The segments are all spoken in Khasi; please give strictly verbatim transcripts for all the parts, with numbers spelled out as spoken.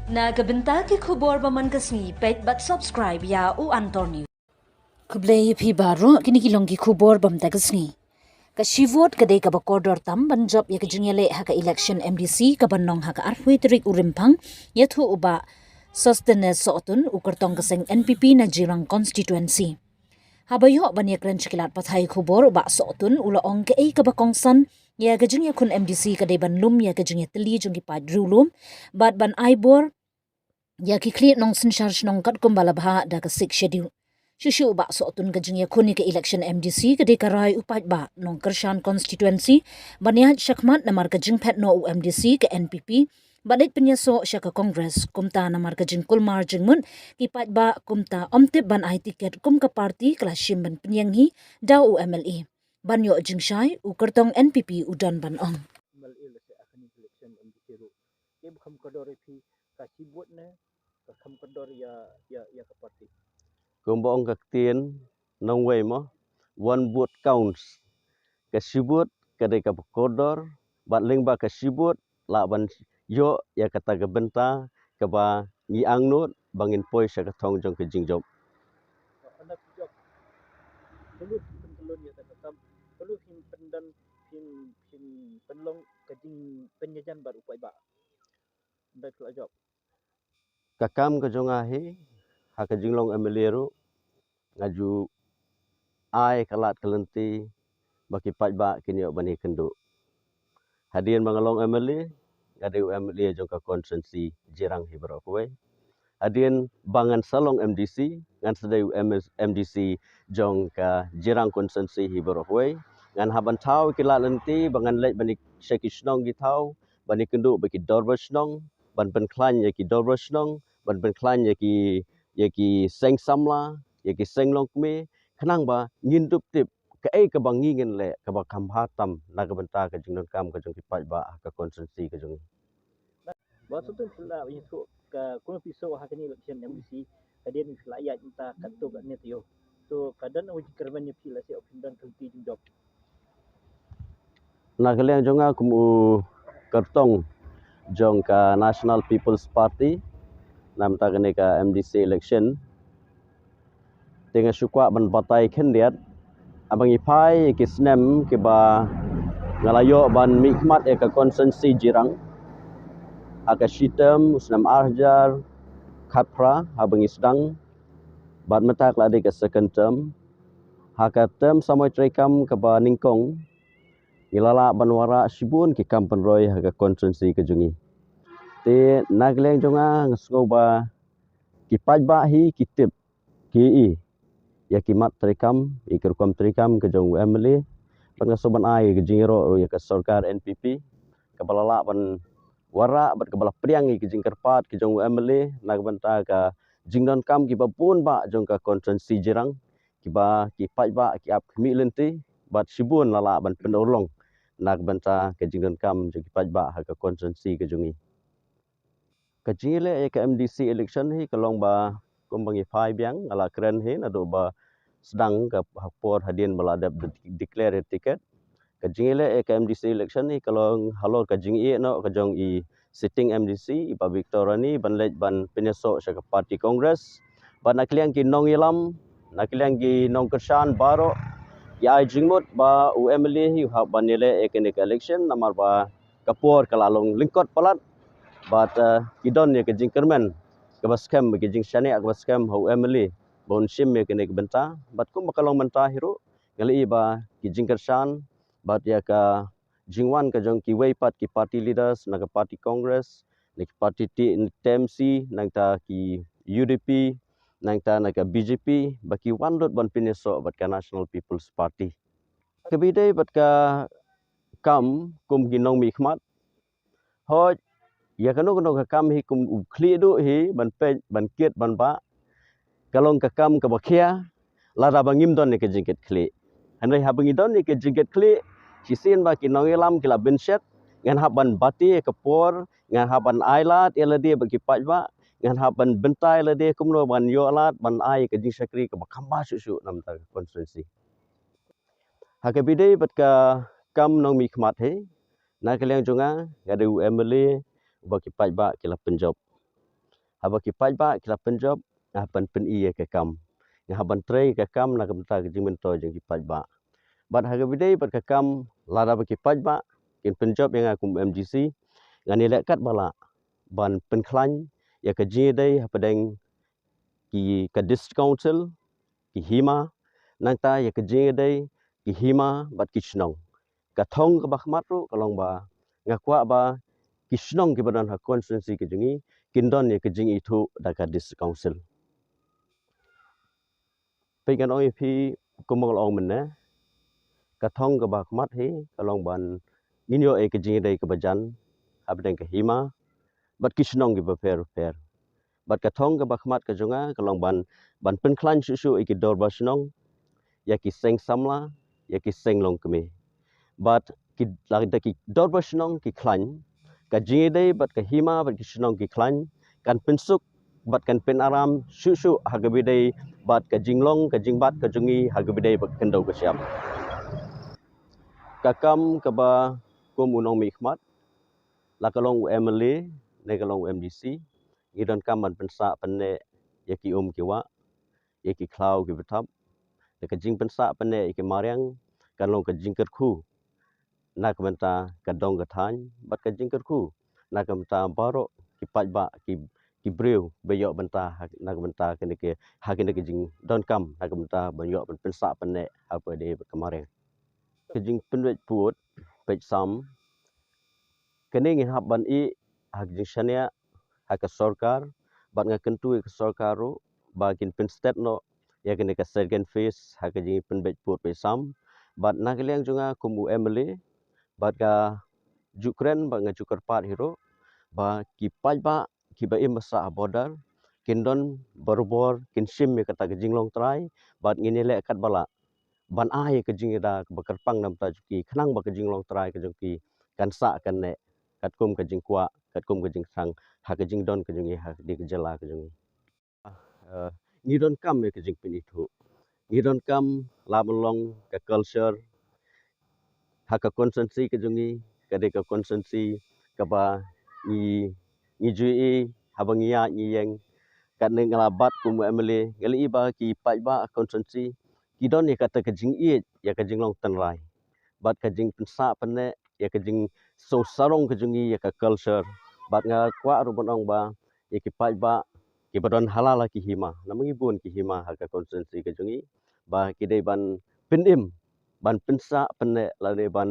Na ka bynta ki khubor ba man ka sngi, peit bad subscribe ïa u Antor News. Khublei ïa phi baroh, kine ki long ki khubor ba man ka sngi. Ka shi vote ka dei kaba kordor tam ban jop ïa ka jingïaleh ha ka election M D C kaban long ha ka arphew tarik u Rymphang, ïathuh u Bah Sosthenes Sohtun, u kyrtong ka seng N P P na Jirang constituency. Haba ïoh ban ïakren sha ki lad pathai khubor, u Bah Sohtun u la ong kaei kaba kongsan ïa ka jingïakhun M D C ka dei ban lum ïa ka jingïatylli jong ki paid riewlum bad ban ai bor ïa ki khlieh nongsynshar shnong katkum ba la bha da ka Sixth Schedule. Shuh shuh u Bah Sohtun, ka jingïakhun ïa ka election M D C ka dei ka rai u paidbah Nongkyrshan constituency ban ïaid shakhmat namar ka jingphet noh u M D C ka N P P, bad leit pynïasoh sha ka Congress, kumta namar ka jingkulmar jingmut ki paidbah, kumta ym tip ban ai tiket kum ka party ka la shim ban pynïeng hi da u M L A. Ban ïoh jingshai, u kyrtong N P P u don ban ong. M L A la seh ha kane ka election M D C ruh. Kaei ba kham kordor ïa phi, ka shi vote ne ka kham kordor ïa, ïa, ïa ka party? Kumba ong ka ktien nongwei mo, one vote counts. Ka shi vote ka dei kaba kordor, bad lyngba ka shi vote lah ban ïoh ïa kata ka bynta kaba ngi angnud ba ngin poi sha ka thong jong ka jingjop. Haba phi jop, kumno phi pynkyllon ïa kata ka kam, kumno phi pyndon, phi, phi pynlong ka jingpynïajan bad u paidbah haba phi la jop? Ka kam ka jong nga hi, ha ka jinglong M L A ruh, nga ju ai ka lad ka lynti ba ki paidbah kin ïoh ban ïakynduh. Hadien ba nga long M L A, nga dei u M L A jong ka constituency Jirang hi baroh kawei. Hadien ba ngan sa long M D C, ngan sa dei u M S, M D C jong ka Jirang constituency hi baroh kawei. Ngan hap ban thaw ki lad lynti ba ngan leit ban ïa sha ki shnong ki thaw, ban ïakynduh bad ki dorbar shnong, ban pynkhlaiñ ïa ki dorbar shnong, ban pynkhlaiñ ïa ki, ïa ki seng samla, ïa ki seng longkmie, khnang ba ngin dup tip kaei kaba ngi ngin leh kaba kham bha tam na ka bynta ka jingdonkam ka jong ki paidbah ha ka constituency ka jong ngi. Bah Sohtun, phi la ïathuh ka, kumno phi sngewthuh ha kane election M D C, hadien phi la ïaid mynta katto katne taïew. To ka don uwei u jingkyrmen ïa phi lehse haba phim don ka lynti jingjop? Na ka liang jong nga kum u kyrtong jong ka National People's Party, na mynta kane ka M D C election, te nga shu kwah ban batai khyndiat, haba ngi phai ki snem kiba nga la ïoh ban mihkhmat ïa ka constituency Jirang, ha ka shi term, u snem ar hajar khatphra, haba ngi sdang, bad mynta ka la dei ka second term. Ha ka term samoi treikam kaba nyngkong, ngi la lah ban wanrah shibun ki kam pynroi ha ka constituency ka jong ngi. Te na ka liang jong nga, nga sngew ba ki paidbah hi ki tip, ki ïohi ïa ki mat treikam, ïa ki rukom treikam ka jong u M L A, bad nga sngew ban ai ka jingïaroh ruh ïa ka sorkar N P P, kaba la lah ban wanrah bad kaba la pdiang ïa ki jingkyrpad ka jong u M L A na ka bynta ka jingdonkam kiba bun bah jong ka constituency Jirang, kiba ki paidbah ki ap khmih lynti, bad shibun la lah ban pynurlong na ka bynta ka jingdonkam jong ki paidbah ha ka constituency ka jong ngi. Ka jingïaleh ïa ka M D C election hi ka long ba kumba ngi phai biang, nga la kren hi naduh ba sdang ka por hadien ba la dep de-, declare ticket. Ka jingïaleh ïa ka M D C election hi ka long halor ka jingïeh noh ka jong i sitting M D C, i Bah Victor Rani, ban leit ban pynïasoh sha ka party Congress. Bad na ka liang ki nongïalam, na ka liang ki nongkyrshan baroh, ki ai jingmut ba u M L A hi u hap ban ïaleh ïa kane ka election, namar ba ka por ka la long lyngkot palat, bad, eh, ki don ïa ka jingkyrmen kaba skhem, ki jingshaniah kaba skhem ha u M L A ba un shim ïa kane ka bynta, bad kumba ka long mynta hi ruh, nga la ïohi ba ki jingkyrshan bad ïa ka jingwan ka jong kiwei pat ki party leaders na ka party Congress, na ki party T-, T M C, nangta ki U D P, nangta na ka B J P, ba ki wan lut ban pynïasoh bad ka National People's Party. Kaba ïadei bad ka kam kum ki nongmihkhmat, hooid, ïa kano kano ka kam hi kum u khlieh duh hi ban peit, ban kit, ban bah, ka long ka kam kaba khia lada ba ngim don ïa ka jingkitkhlieh. Hynrei haba ngi don ïa ka jingkitkhlieh, shisien ba ki nongïalam ki la bynshet, ngan hap ban bat ïa ka por, ngan hap ban ai lad ïa lade bad ki paidbah, ngan hap ban bynta ïa lade kumno ban ïoh lad ban ai ïa ka jingshakri kaba kham bha shuh shuh na ka bynta ka constituency. Ha kaba ïadei bad ka kam nongmihkhmat hi, na ka liang jong nga, nga dei u M L A uba ki paidbah ki la pynjop. haba ki paidbah ki la pynjop, nga hap ban pyni ïa ka kam. Nga hap ban trei ka kam na ka bynta ka jingmyntoi jong ki paidbah. Bad ha kaba ïadei bad ka kam, lada ba ki paidbah kin pynjop ïa nga kum MDC, ngan ïaleh katba lah ban pynkhlaiñ ïa ka jingïadei hapdeng ki, ka District Council, ki hima, nangta ïa ka jingïadei ki hima bad ki shnong. Ka thong kaba khmat ruh ka long ba nga kwah ba ki shnong kiba don ha constituency ka jong ngi kin don ïa ka jingithuh da ka District Council. Peit, ngan ong ïa phi kumba nga la ong mynne, ka thong kaba khmat hi ka long ban ngin ïoh ïa ka jingïadei kaba jan hapdeng ka hima bad ki shnong kiba pher pher. Bad ka thong kaba khmat ka jong nga ka long ban, ban pynkhlaiñ shuh shuh ïa ki dorbar shnong, ïa ki seng samla, ïa ki seng longkmie. Bad ki, lada ki dorbar shnong ki khlaiñ, ka jingïadei bad ka hima bad ki shnong ki khlaiñ, kan pynsuk bad kan pynaram shuh shuh ha kaba ïadei bad ka jinglong ka jingbat ka jong ngi ha kaba ïadei bad ka khyndew ka shyiap. Ka kam kaba kum u nongmihkhmat, la ka long u MLA ne ka long u MDC, ngi donkam ban pynsah pynneh ïa ki um ki wah, ïa ki khlaw kiba thap, da ka jingpynsah pynneh ïa ki mariang, kan long ka jingkyrkhu na ka bynta ka dong ka thaiñ, bad ka jingkyrkhu na ka bynta baroh ki paidbah, ki, ki briew ba ïoh bynta ha, na ka bynta kane ka, ha kane ka jingdonkam na ka bynta ban ïoh ban pynsah pynneh ha kaba ïadei bad ka mariang. Ka jingpynbeit pud, peit sam, kane ngi hap ban ïeh ha ka jingshaniah ha ka sorkar, bad nga kyntu ïa ka sorkar ruh ba kin pynsted noh ïa kane ka second phase ha ka jingpynbeit pud peit sam. Bad na ka liang jong nga kum u MLA, bad nga ju kren bad nga ju kyrpad hi ruh ba ki paidbah kiba im basa ha border kin don barabor, kin shim ïa kata ka jinglong trai, bad ngin ïaleh katba lah ban ai ïa ka jingïada kaba kyrpang na ka bynta jong ki, khnang ba ka jinglong trai ka jong ki kan sah kan neh katkum ka jingkwah, katkum ka jingthrang ha ka jingdon ka jong ngi ha kane ka jylla ka jong ngi. Eh, ngi donkam ïa ka jingpynithuh. Ngi donkam la ban long ka culture ha ka constituency ka jong ngi, ka dei ka constituency kaba ngi, ngi ju ïohi haba ngi ïaid ngi ïeng. Katne nga la bat kum u MLA, nga la ïohi ba ki paidbah constituency ki don ïa kata ka jingïeit ïa ka jinglong tynrai bad ka jingpynsah pynneh ïa ka jingsngew sarong ka jong ngi ïa ka culture. Bad nga kwah ruh ban ong ba ïa ki paidbah kiba don ha la la ki hima, namar ngi bun ki hima ha ka constituency ka jong ngi, ba ki dei ban pynim, ban pynsah pynneh lane ban,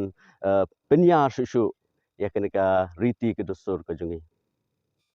eh, pynïar shuh shuh ïa kane ka riti ka dustur ka jong ngi.